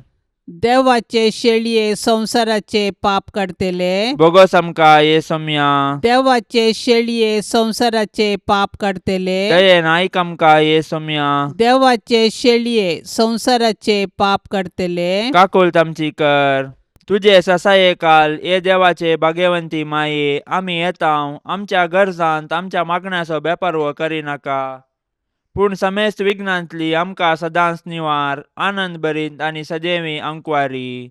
देवाचे शेळये संवसाराचे पाप काडतले, बोगस आमकां ये सोम्या. देवाचे शेळये संवसाराचे पाप काडतले, दयेन आयक आमकां ये सोम्या. देवाचे शेळये संवसाराचे पाप काडतले, काकुळट आमची कर. तुजे ससाये काल ये देवाचे भाग्यवंती माये, आमी येता आमच्या गरजांत आमच्या मागण्याचो बेपर्व करिनाका, पूण समेस्त विघ्नांतली आमकां सदांच निवार, आनंद भरीत आनी सदैवी अंकवारी.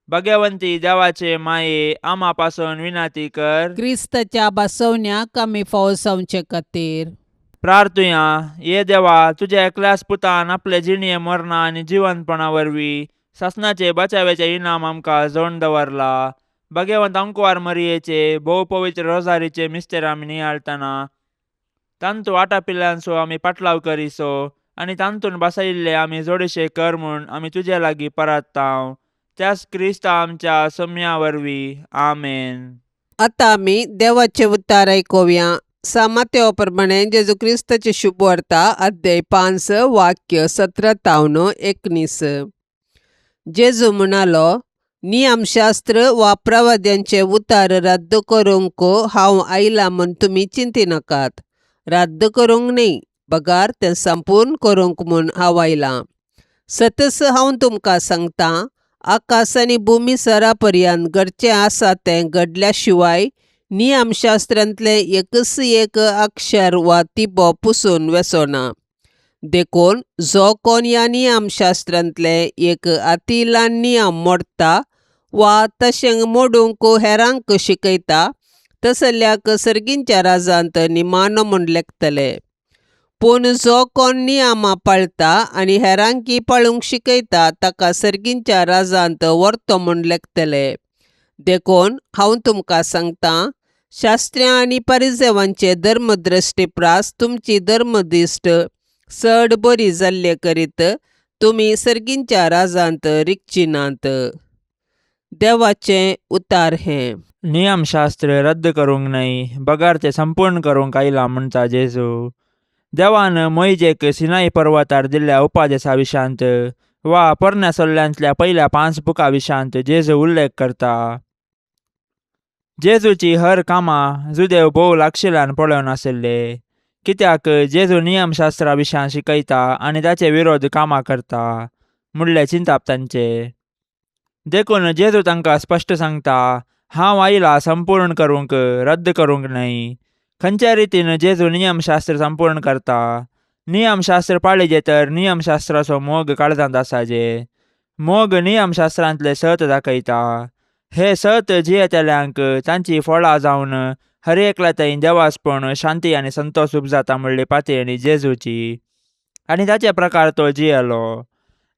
भाग्यवंती देवाचे माये, आमा पासून विनंती कर. क्रिस्ताच्या बसवण्याक आमी फावो जावचे खातीर. प्रार्थुया. ये देवा, तुज्या एकल्याच पुतान आपले जिणये मरणा आनी जिवंतपणा वरवीं सासणाचे बचाव्याचे इनाम आमकां जोडून दवरला. भाग्यवंत अंकवार मरियेचे भोव पवित्र रोजारीचे मिस्तेर आमी नियाळटना तांतू आटापिल्ल्यांचो आमी पाटलाव करिसो आनी तांतून बसयिल्ले आमी जोडीशे कर म्हूण आमी तुजे लागीं परात्तांव, त्याच क्रिस्ता आमच्या सम्या वरवीं. आमेन. आतां आमी देवाचे उतार आयकुया. सामातेवा प्रमाणे जेजू क्रिस्ताची शुभवार्ता, अध्याय 5, वाक्य 17 तावन 19. जेजू म्हणालो, नियमशास्त्र वा प्रवाद्यांचे उतार रद्द करूंक हांव आयला म्हूण तुमी चिंतिनाकात. रद्द करूंक न्ही, बगार तें संपूर्ण करूंक म्हूण हांव आयलां. सतस हांव तुमकां सांगतां, आकाश आनी भुमी सरा पर्यंत घडचें आसा तें घडल्या शिवाय नियमशास्त्रांतलें एकच एक अक्षर वा तिबो पुसून वेचोना. देखून जो कोण ह्या नियमशास्त्रांतले एक अती ल्हान नियम मोडटा वा तशें मोडूंक हेरांक शिकयता तसल्याक सर्गींच्या राजांत निमानो म्हूण लेखतले. पूण जो कोण नियमां पाळटा आनी हेरांकी पाळूंक शिकयता ताका सर्गींच्या राजांत व्हरतो म्हूण लेखतले. देखून हांव तुमकां सांगतां, शास्त्र्यां आनी परिजेवांचे धर्मद्रश्टी प्रास तुमची धर्मदिश्ट चड बरी जाल्ले करीत तुमी सर्गींच्या राजांत रिगची नात. देवाचें उतार हें. नियमशास्त्र रद्द करूंक न्हय बगर तें संपूर्ण करूंक आयला म्हणटा जेजू. देवान मोयजेक सिनाई पर्वतार दिल्ल्या उपादेसा विशांत वा पोरण्या सोल्ल्यांतल्या पयल्या 5 बुकां विशांत जेजू उल्लेख करता. जेजूची हर कामां जुदेव भोव लागशिल्ल्यान पळोवन आशिल्ले, कित्याक जेजू नियमशास्त्रा विशां शिकयता आनी ताचे विरोध कामां करता मुडले चिंताप तांचे. देखून जेजू तांकां स्पश्ट सांगता, हांव आयला संपूर्ण करूंक, रद्द करूंक न्हय. खंयच्या रितीन जेजू नियमशास्त्र संपूर्ण करता? नियमशास्त्र पाळिजे तर नियमशास्त्राचो मोग काळजांत आसाजे. मोग नियमशास्त्रांतले सत दाखयता. हे सत जियेतल्यांक तांची फळां जावन हर एकल्या थंय देवासपण शांती आनी संतोष उपजाता म्हणली पातयेणी जेजूची आनी ताचे प्रकार तो जियेलो.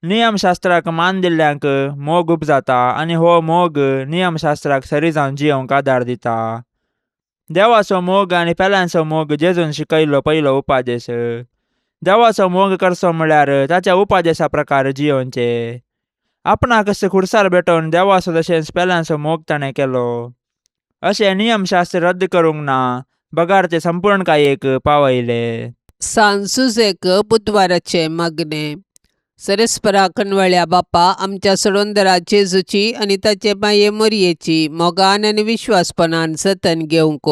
नियमशास्त्राक मान दिल्ल्यांक मोग उपजाता आनी हो मोग नियमशास्त्राक सरी जावन जियोवंक आदार दिता. देवाचो मोग आनी पेल्यांचो मोग जेजून शिकयल्लो पयलो उपादेश. देवाचो मोग करचो म्हळ्यार ताच्या उपादेसा प्रकार जियोवचे. आपणाक खुर्सार भेटोवन देवाचो तशेंच पेल्यांचो मोग ताणें केलो. अशें नियमशास्त्र रद्द करूंक ना बगर ते संपूर्णकायेक पावयले. सान सुजेक बुधवाराचें मागणें. सरेस्परा कणवळ्या बापा, आमच्या सोडवणदारा जेजूची आनी ताचे माये मोरयेची मोगान आनी विश्वासपणान जतन घेवंक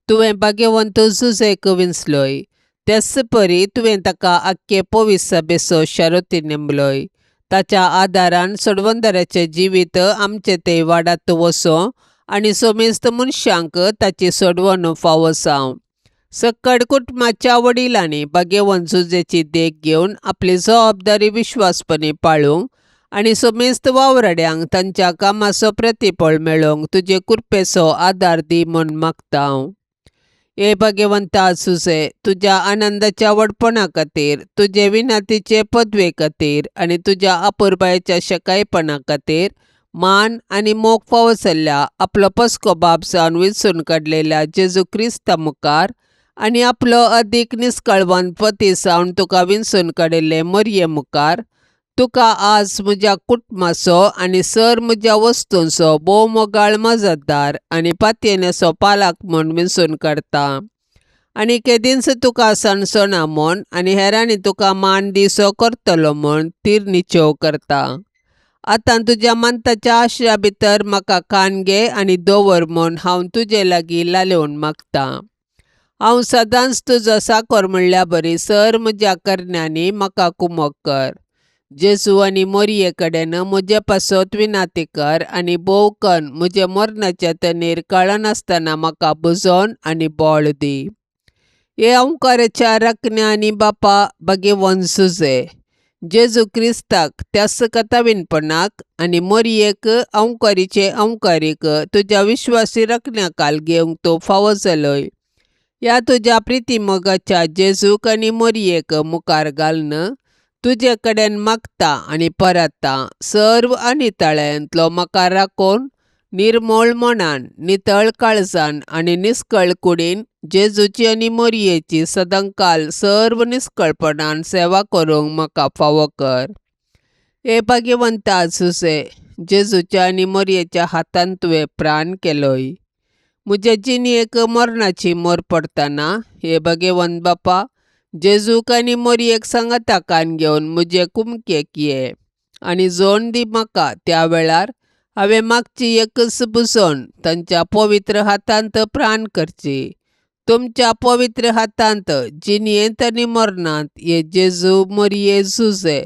तुवें भाग्यवंत जुजेक विंचलोय. त्याच परी तुवें ताका आख्खे पवित्र सभेचो शारोती नेमलोय. ताच्या आदारान सोडवणदाराचें जिवीत आमचें तें वाडात वचों आनी समेस्त मनशांक ताची सोडवण फावो जावं. सक्कड कुटुंबाच्या वडिलांनी भाग्यवंत जुजेची देख घेवन आपली जबाबदारी विश्वासपणी पाळूंक आनी समेस्त वावराड्यांक तांच्या कामाचो प्रतिफळ मेळोवंक तुजे कृपेचो आदार दी म्हूण मागता हांव. हे भाग्यवंता जुजे, तुज्या आनंदाच्या व्हडपणा खातीर, तुजे विनंतीचे पदवे खातीर आनी तुज्या अपुरबायेच्या शकायपणा खातीर मान आनी मोग फावो जाल्ल्या आपलो पस्को बाप जावन विंचून काडलेल्या जेजू क्रिस्ता मुखार आनी आपलो अदीक निस्कळवंत पती जावन तुका विंचून काडिल्ले मोरये मुखार तुका आज म्हज्या कुटुंबाचो आनी सर म्हज्या वस्तूंचो भोव मोगाळ मजतदार आनी पातयेनेचो पालक म्हूण विंचून काडटा आनी केदींच तुका सणसणा म्हूण आनी हेरांनी तुका मान दिसो करतलो म्हूण तीर निचेव करता. आतां तुज्या मंताच्या आश्र्या भितर म्हाका कान घे आनी दवर म्हूण हांव तुजे लागीं लालेवन मागतां. हांव सदांच तुजो साकोर म्हणल्या बरी सर म्हज्या करण्यांनी म्हाका कुमक कर. जेजू आनी मोरये कडेन म्हजे पासत विनाती कर आनी भोव कन्न म्हजे मरणाच्या तनेर कळनासतना म्हाका बुजोवन आनी बळ दी. हे अंकाराच्या राखण्या आनी बापा भाग्यवंत सुजे, जेजू क्रिस्ताक त्याच कथावीनपणाक आनी मोरयेक अंकारीचे अंकारीक तुज्या विश्वासी राखण्याकाल घेवंक तो फावो जालोय. ह्या तुज्या प्रितीमोगाच्या जेजूक आनी मोरयेक मुखार घालून तुजे कडेन मागता आनी परता सर्व आनी तळ्यांतलो म्हाका राखून निर्मोळ मनान नितळ काळजान आनी निस्कळ कुडीन जेजूची आनी मोरयेची सदांकाल सर्व निस्कळपणान सेवा करूंक म्हाका फावो कर. हे भाग्यवंता जुजे, जेजूच्या आनी मोरयेच्या हातान तुवें प्राण केलोय. म्हजे जिणेक मरणाची मोर पडटना हे भाग्यवंत बापा, जेजूक आनी मोरयेक सांगाता कान घेवन म्हजे कुमकेक ये आनी जोण दी म्हाका. त्या वेळार हांवें मागची एकच बुजोवन तांच्या पवित्र हातांत प्राण करची. तुमच्या पवित्र हातांत जिणेंत आनी मरणांत हे जेजू मोरये जुजे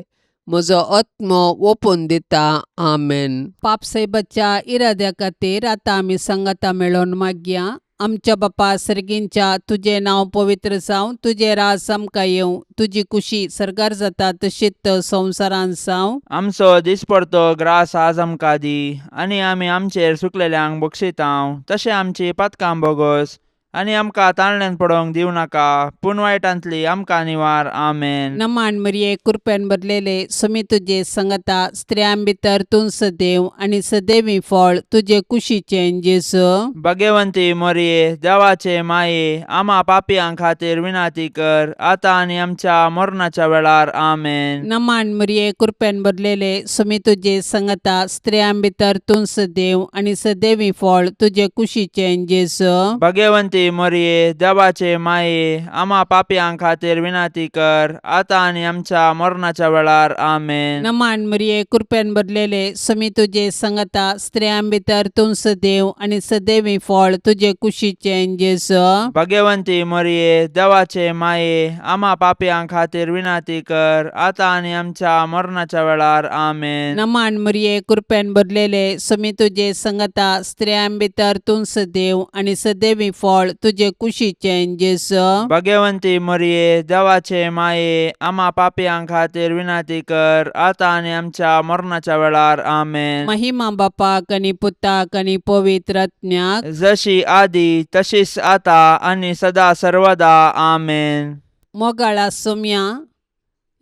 म्हजो आत्मो ओपून दिता. आमेन. पापसाहेबाच्या इराद्या खातीर आतां आमी सांगाता मेळोवन मागया. आमच्या बापा सर्गींच्या तुजें नांव पवित्र जावं, तुजें राज आमकां येवं, तुजी कुशी सर्गार जाता तशीच संवसारांत जावं. आमचो दिसपडतो ग्रास आज आमकां दी आनी आमी आमचेर सुकलेल्यांक बक्षितांव तशें आमची पातकां बोगोस आनी आमकां ताळण्यान पडोवंक दिवं नाका पूण वायटांतली आमकां निवार. आमेन. नमान मरिये, कृपेन भरलेले, समी तुजे संगता, स्त्रियां भितर तूं सदैव आनी सदैवी फळ तुजे कुशीचें जेजू. भगवंती मोरये, देवाचे माये, आमा पापयां खातीर विनाती कर आतां आनी आमच्या मरणाच्या वेळार. आमेन. नमान मरिये, कृपेन भरलेले, समी तुजे संगता, स्त्रियां भितर तूं सदैव आनी सदैवी फळ तुजे कुशीचें जेजू. भगवंती मोरये, देवाचे माये, आमा पापयां खातीर विनाती कर आतां आनी आमच्या मरणाच्या वेळार. आमेन. नमान मरिये, कृपेन भरलेले, समी तुजे संगता, स्त्रियां भितर तूं सदैव आनी सदैवी फळ तुजे कुशीचें जेजू. भगवंती मोरये, देवाचे माये, आमा पापयां खातीर विनाती कर आतां आनी आमच्या मरणाच्या वेळार. आमेन. नमान मरिये, कृपेन भरलेले, समी तुजे संगता, स्त्रियां भितर तूं सदैव आनी सदैवी फळ तुजे कुशीचें जेजू. भगवंती मोरये, देवाचे माये, आमा पापयां खातीर विनाती कर आतां आनी आमच्या मरणाच्या वेळार. आमेन. महिमा बापाक आनी पुताक आनी पवित्र आत्म्याक, जशी आदी तशीच आता आनी सदा सर्वदा. आमेन. मोगाळा सोम्या,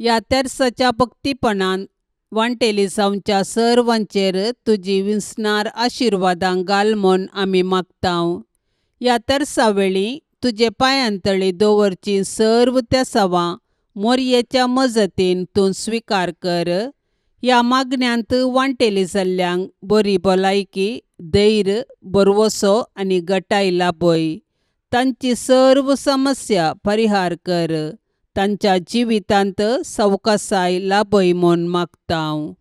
ह्या तेर्साच्या भक्तीपणान वांटेली जावच्या सर्वांचेर तुजी विसणार आशिर्वादां घाल म्हूण आमी मागतांव. ह्या तेर्सा वेळी तुजे पांयांतळी दवरची सर्व तेसावां मोरयेच्या मजतीन तूं स्विकार कर. ह्या मागण्यांत वांटेली जाल्ल्यांक बरी भलायकी, धैर्य, भरवसो आनी गटाय लाभय. तांची सर्व समस्या परिहार कर. तांच्या जिवितांत सवकासाय लाभय म्हूण मागतांव.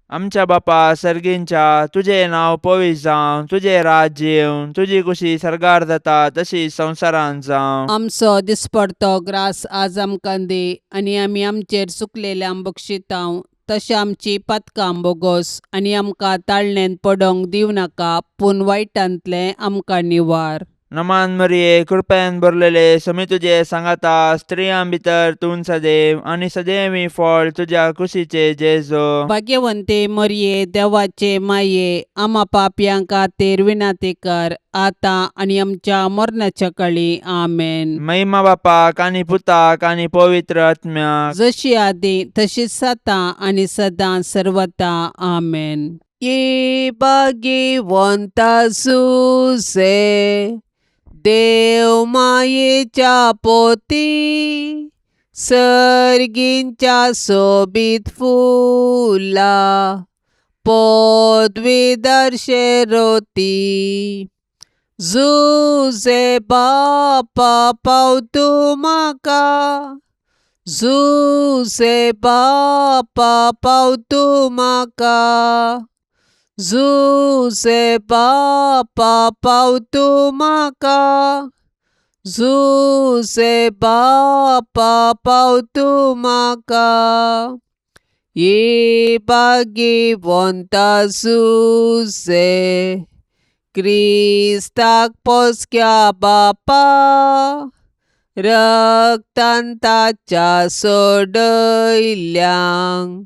आमच्या बापा सर्गींच्या, तुजें नांव पवित्र जावं, तुजें राज्य येवं, तुजी कुशी सर्गार जाता तशी संवसारांत जावं. आमचो दिसपडतो ग्रास आज आमकां दी आनी आमी आमचेर चुकलेल्यांक बक्षितांव तशें आमची पातकां बोगोस आनी आमकां ताळणेंत पडोवंक दिवं नाका पूण वायटांतलें आमकां निवार. नमान मरिये, कृपेन भरलेले, समी तुजे सांगाता, स्त्रियां भितर तूं सदैव आनी सदैवी फळ तुज्या कुशीचे जेजो. भाग्यवंते मरिये, देवाचे माये, आमा पापयां खातीर विनाती कर आतां आनी आमच्या मरणाच्या कळी. आमेन. महिमा बापाक आनी पुताक आनी पवित्र आत्म्याक, जशी आदी तशीच आतां आनी सदां सर्वता. आमेन. ये भाग्यवंता सुसे, देव मायेच्या पोती, सर्गींच्या सोबीत फुला पदवीधर रोती. जुजे बापा पाव तूं म्हाका, जुजे बापा पाव तूं म्हाका, जुजे बापा पाव तूं म्हाका, जुजे बापा पाव तूं म्हाका. ये भाग्यवंता जुजे, क्रिस्ताक पोसक्या बापा, रक्तान ताच्या सोडयल्यांक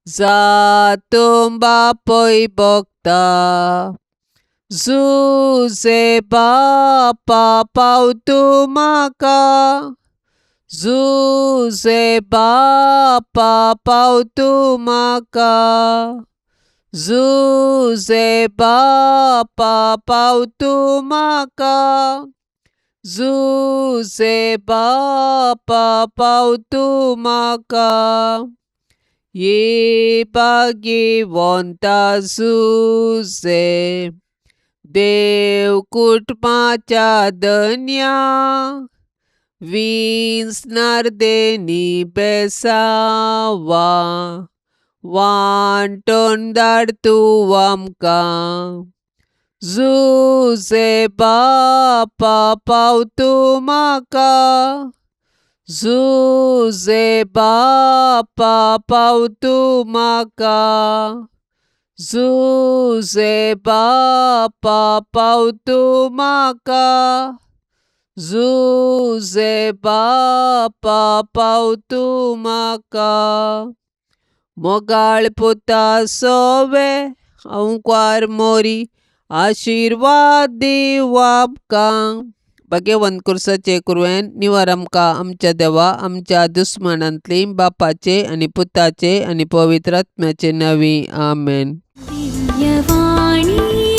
जातूं बापय भोगता. जुजे बापा पाव तूं म्हाका, जुजे बापा पाव तूं म्हाका, जुजे बापा पाव तूं म्हाका, जुजे बापा पाव तूं म्हाका. ये भाग्यवंता जुजे, देव कुटुंबाच्या धन्या, विंचणार देनी बेसावा वांटोन धाड तूं आमकां. जुजे बापा पाव तूं म्हाका, जुजे बापा पाव तूं म्हाका, जुजे बापा पाव तूं म्हाका, जुजे बापा पाव तूं म्हाका. मोगाळ पुता सोवे आंकवार मोरी, आशिर्वाद दीव आमकां. भाग्यवंत कुर्साचे कुरवेन निवार आमकां आमच्या देवा आमच्या दुस्मानांतली, बापाचे आनी पुताचे आनी पवित्र आत्म्याचे नांवी, आमेन. दिव्यवाणी.